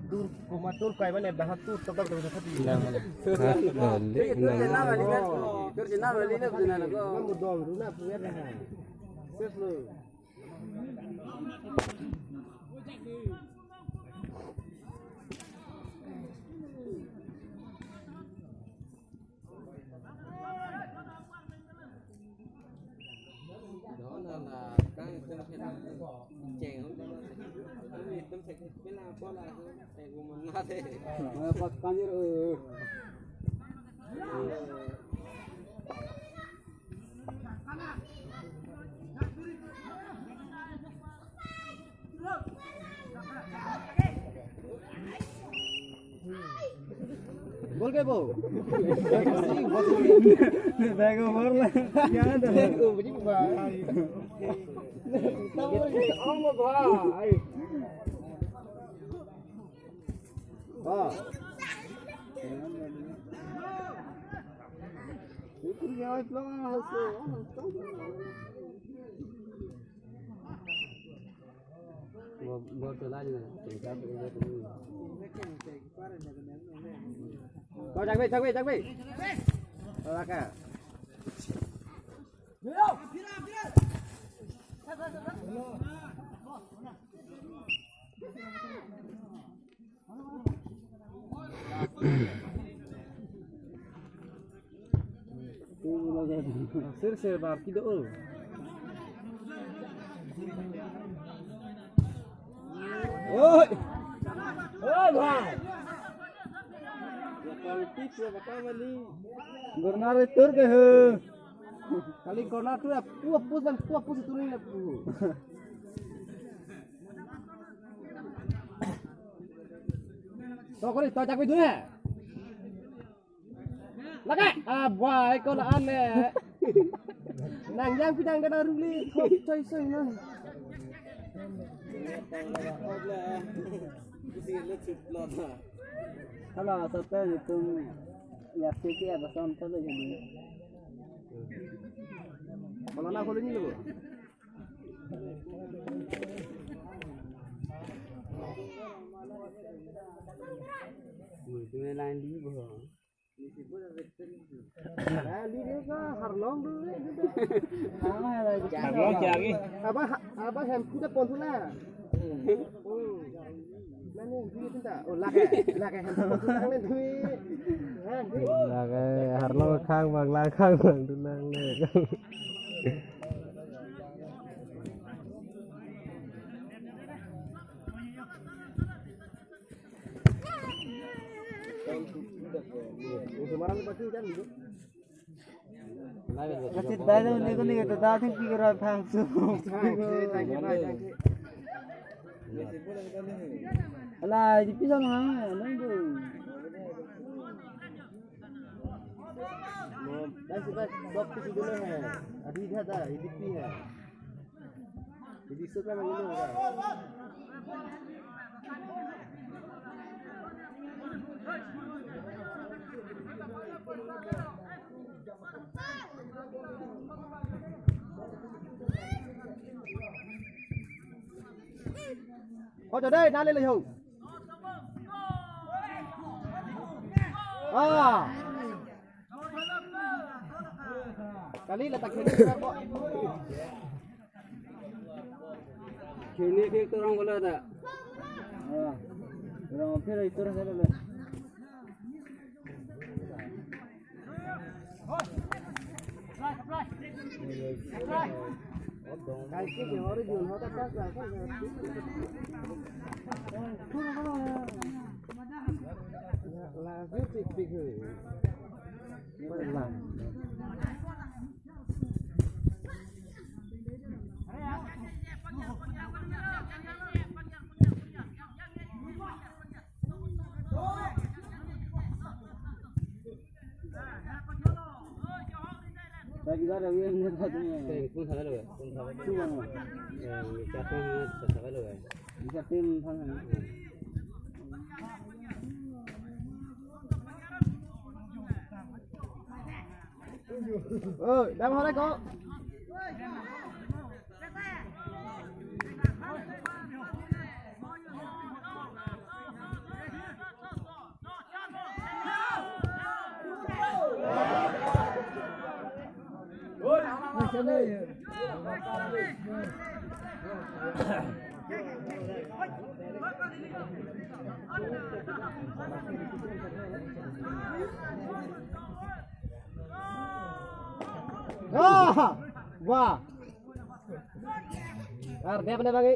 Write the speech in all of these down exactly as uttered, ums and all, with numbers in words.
Tur komat tur kai mane dah tur tok tok tok tok. Nang. Ha, balik, nang. Tur sina balik na. Tur sina balik na, sina na ko. Kamu dong dulu na punya dah. Ses lo. Gol ke bo? Bag over la. Jangan dah. Bag over ni, Pak. Tahu ni, oh, Pak. Ayo. Ah. Itu dia, itu lah, masuk. Gol, gol tu lagi na. Kau jak be, jak be, jak be. Laka. Sir, sir, bar kido. Oi! Oi, bhai! Corner tur ke he. Kali corner tu apu, apu, apu, apu, apu, apu. To kori, to jak be dun he. Lake, ah, bhai, ko la-an le. Nang jang pidang dana ruli, khop choi choi na. Hala, sate itum ya seke ada son ko le jadi. Kalau na kholi ni lo. Ui, tu main line di bo. Line di dia ka harlong dulu le, gitu. Harlong kya lagi? Apa, apa hem kita pon tu na? Hmm. Nani hem kita? Oh, lake, lake hem kita pon tu na, le, tu. Lake harlong khang bang, lang khang bang tu nang le. Kasi dai dong, ni ko ni ko dai thik pikir phang su. Ala, di pisa mah, nang tu. Bas, bas, dok tu dulu hai. Adi dia ta, A D P hai. Jadi suka main dulu. Ko cho dei, nale le ho. Ah. Kali letak kiri, ko. Kiri ke orang bola tak? Ah. Orang kiri itu orang sana. Lagi ada yang lihat satu ni. Eh, pun salah lo, pun salah. Cuma. Eh, satu ni, salah lo. Bisa tim sana. Oh, dam hore ko. Ah, wah. Ar dia pernah bagi.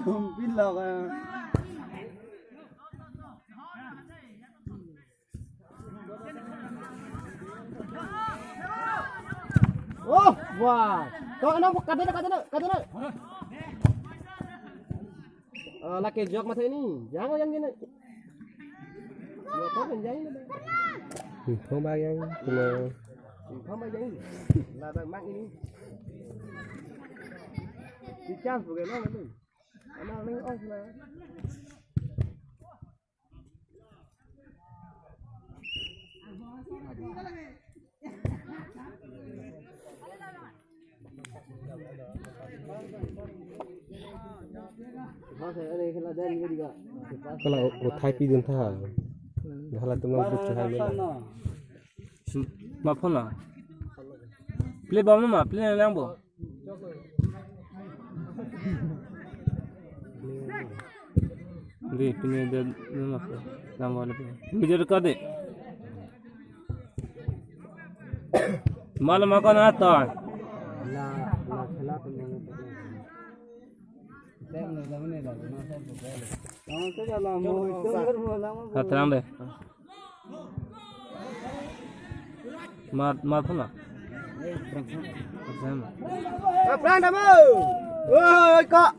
Kumpil lah kan. Oh, wah. Kau anak kata nak, kata nak, kata nak. Eh, laki jok masa ini. Jangan yang ini. Ya, apa yang jangan ini? Hmm, kau bayang cuma Kau bayang ini. Lah, bang, mak ini. Di chance bukan apa tu? Anak ni off lah. Kalau uthai pidun tha, hala tu nang butuh hai mela. Ma phone na? Play bom ma, play nang bo. Di, pini dia nama apa? Nama apa? Video record deh. Malam makan atau? Terang deh. Mat, mat phone na? Terang. Terang damo. Oi, kok.